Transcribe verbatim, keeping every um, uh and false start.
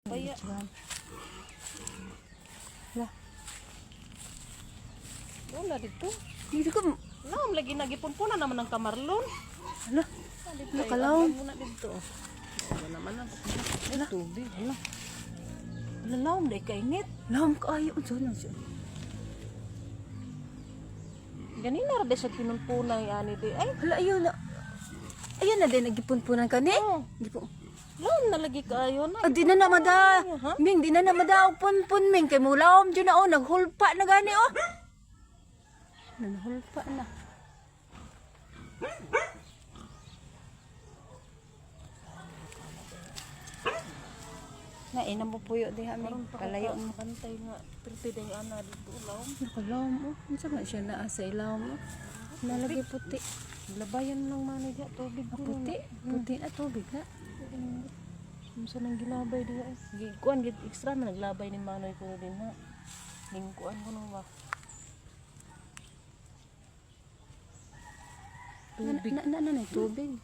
Baya. Hala. Wala didto. Didto ka. Lawom lagi na, gipunpunan naman an kamarlon. Hala. Nakalawom. Ano na didto? Wala naman na. Ay, tubig. Hala. Hala, lawom diay kainit. Lawom kaayo. Unsa na siya? Ganina ra diay siya pinunpunan, ani diay. Ay. Hala, ayaw na. Ayaw na diay, naggipunpunan ka ni? Oo. Gipu- Lawom na lagi kaayo na. Ah, di na na mada. Ha? Ming, di na na madaog punpun, Ming. Kay mulawom jud na, oh, naghulpa na gani, oh. Naghulpa na. Na, ina mo puyo diha, Ming. Karon pa ko palayo mo. Bantay nga, pirti diay ana didto, lawom. Nakalawom, oh. Unsa man siya naa sa ilawom, oh? Nalagi puti. Labayan lang man diha, tubig. Ah, puti. Puti na, tubig na. Unsa nang gilabay diha, eh? Gi-, kuan, gid, extra man naglabay ni Manoy ko din, ha? Ning kuan ko nung ba? Tubig. Na, na, na, na, tubig.